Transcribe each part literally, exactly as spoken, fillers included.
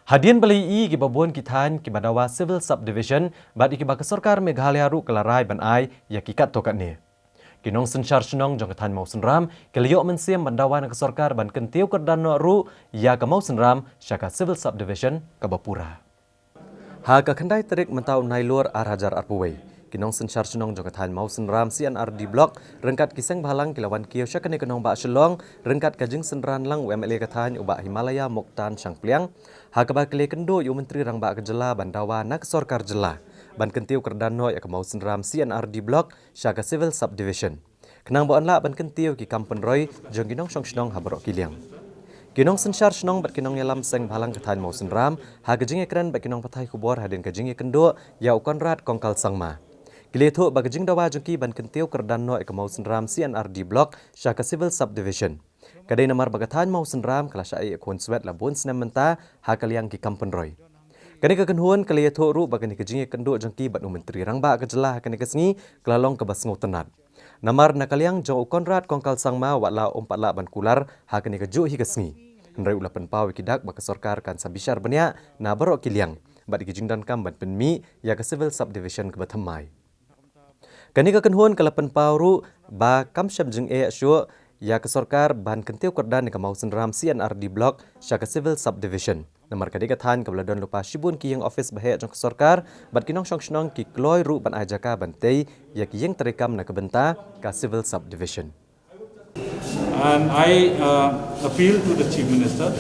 Hadien ba la ïohi ïa kiba bun ki thaiñ kiba dawa Civil Subdivision bad ïa kiba ka sorkar Meghalaya ruh ka la rai ban ai ïa ki katto katne, ki nongsynshar shnong jong ka thaiñ Mawsynram ki la ïoh mynsiem ban dawa na ka sorkar ban kyntiew kyrdan noh ruh ïa ka Mawsynram sha ka Civil Subdivision kaba pura. Ha ka khyndai tarik mynta u Nailur ar hajar arphew wei, ki nongsynshar shnong jong ka thaiñ Mawsynram C and R D Block ryngkat ki seng bhalang ki la wan kiew sha kane ka nongbah Shillong ryngkat ka jingsynran lang u M L A ka thaiñ u Bah Himalaya Muktan Shangpliang, ha kaba ki la ïakynduh ïa u Myntri Rangbah ka jylla ban dawa na ka sorkar jylla ban kyntiew kyrdan noh ïa ka Mawsynram C and R D Block sha ka Civil Subdivision, khnang ba yn lah ban kyntiew ki kam pynroi jong ki nongshong shnong ha baroh ki liang. Ki nongsynshar shnong bad ki nongïalam seng bhalang ka thaiñ Mawsynram ha ka jingïakren bad ki nongpathai khubor hadien ka jingïakynduh ïa u Conrad Kongkal Sangma, ki la ïathuh ba ka jingdawa jong ki ban kyntiew kyrdan noh ïa ka Mawsynram C and R D Block sha ka Civil Subdivision ka dei namar ba ka thaiñ Mawsynram ka la shah ïeh khun swet la bun snem mynta ha ka liang ki kam pynroi. Kane ka kynhun ka la ïathuh ruh ba kane ka jingïakynduh jong ki bad u Myntri Rangbah ka jylla ha kane ka sngi ka la long kaba sngewtynnat, namar na ka liang jong u Conrad Kongkal Sangma wat la um pat lah ban kular ha kane kajuh hi ka sngi, hynrei u la pynpaw ïa ki dak ba ka sorkar kan sa bishar bniah na baroh ki liang bad ïa ki jingdonkam ban pynmih ïa ka Civil Subdivision kaba thymmai. Kane ka kynhun ka la pynpaw ruh ba kam shym jingeh shuh ïa ka sorkar ban kyntiew kyrdan ïa ka Mawsynram C and R D Block sha ka Civil Subdivision, namar ka dei ka thaiñ kaba la don lypa shibun ki ïing office baheh jong ka sorkar bad ki nongshong shnong ki kloi ruh ban ai jaka ban tei ïa ki ïing treikam na ka bynta ka Civil Subdivision. And I uh, appeal to the Chief Minister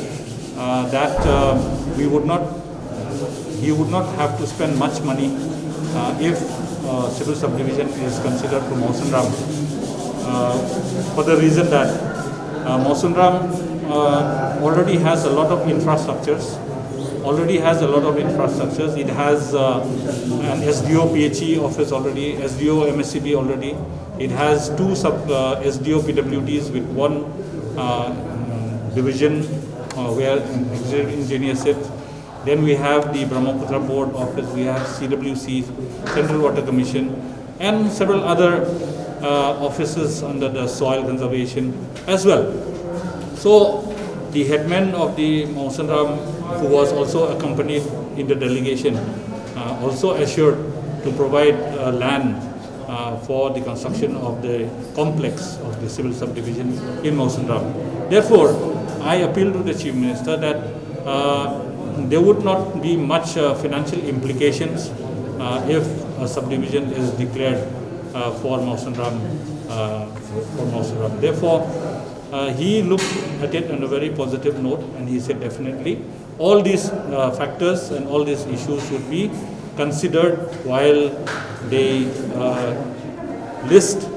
uh, that uh, we would not, he would not have to spend much money uh, if uh, civil subdivision is considered for Mawsynram. Uh, for the reason that uh, Mawsynram uh, already has a lot of infrastructures, already has a lot of infrastructures. It has uh, an S D O P H E office already, S D O M S C B already. It has two sub uh, S D O P W Ds with one uh, division uh, where an executive engineer sits. Then we have the Brahmaputra Board office, we have C W C, Central Water Commission, and several other uh, offices under the soil conservation as well. So the headman of the Mawsynram, who was also accompanied in the delegation, uh, also assured to provide uh, land uh, for the construction of the complex of the civil subdivision in Mawsynram. Therefore, I appeal to the Chief Minister that uh, there would not be much uh, financial implications uh, if a subdivision is declared uh, for Mawsynram. Uh, for Mawsynram. Therefore, uh, he looked at it on a very positive note and he said definitely all these uh, factors and all these issues should be considered while they uh, list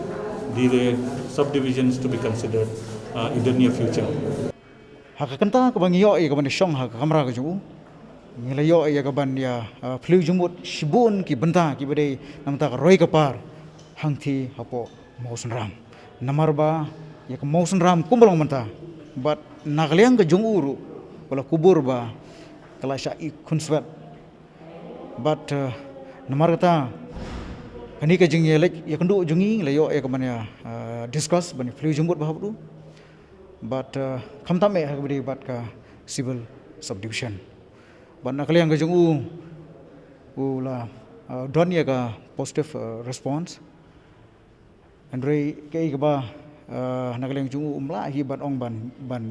the subdivisions to be considered uh, in the near future. Ha ka kynta kaba ngi ïoh ïa kaban ïa shong ha ka kamra ka jong u, ngi la ïoh ïa kaban ïa phylliew jingmut shibun ki bynta kiba dei na bynta ka roi ka par hangthie hapoh Mawsynram. Namar ba ïa ka Mawsynram kumba long mynta bad na ka liang ka jong u ruh ba la kubur ba ka la shah ïeh khun swet. Bad namar kata kane ka jingïaleit ïakynduh jong ngi la ïoh ïa kaban ïa discuss ban ïa phylliew jingmut bha bad u. Bad khamtam eh ha kaba dei bad ka civil subdivision. Bad na ka liang ka jong u u la don ïa ka positive response. Hynrei kaei kaba na ka liang jong u um lah hi ban ong ban ban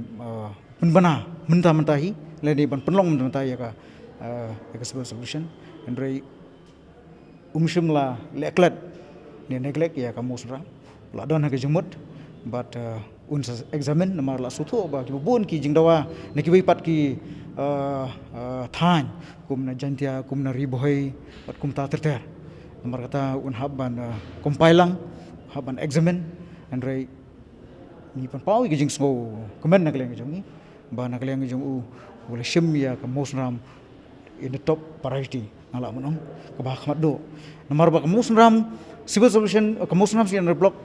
pynbna mynta mynta hi lane ban pynlong mynta mynta ïa ka ïa ka civil subdivision. Hynrei um shym la leh klet ne neglect ïa ka Mawsynram. La don ha ka jingmut bad un sa examine namar la sngewthuh ba kiba bun ki jingdawa na kiwei pat ki thaiñ kum na Jaintia, kum na Ri Bhoi bad kumta ter ter. Namar kata un hap ban compile lang, hap ban examine. Hynrei ngi pynpaw ïa ka jingsngewkmen na ka liang ka jong ngi ba na ka liang ka jong u u la shim ïa ka Mawsynram in the top priority, nga lah ban ong kaba ha khmat duh. Namar ba ka Mawsynram civil subdivision, ka Mawsynram C and R D block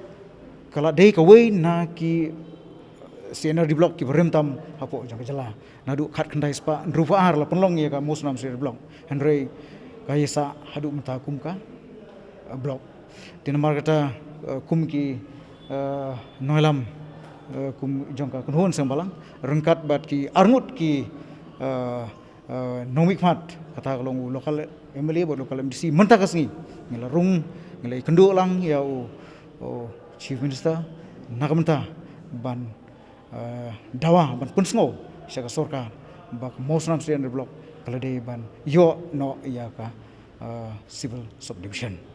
ka la dei kawei na ki C and R D block kiba rim tam hapoh jong ka jylla. Naduh khatkhyndai spah hynriewphew ar la pynlong ïa ka Mawsynram C and R D block, hynrei ka ïasah haduh mynta kum ka block. Te namar kata kum ki nongïalam kum jong ka kynhun seng bhalang ryngkat bad ki arngut ki eh, nongmihkhmat, kata ka long u local M L A bad local M D C, mynta ka sngi ngi la rung, ngi la ïakynduh lang ïa u, u Chief Minister na ka bynta ban, eh, dawa ban pynsngew sha ka sorkar ba ka Mawsynram State Unit Block ka la dei ban ïoh noh ïa ka, eh, civil subdivision.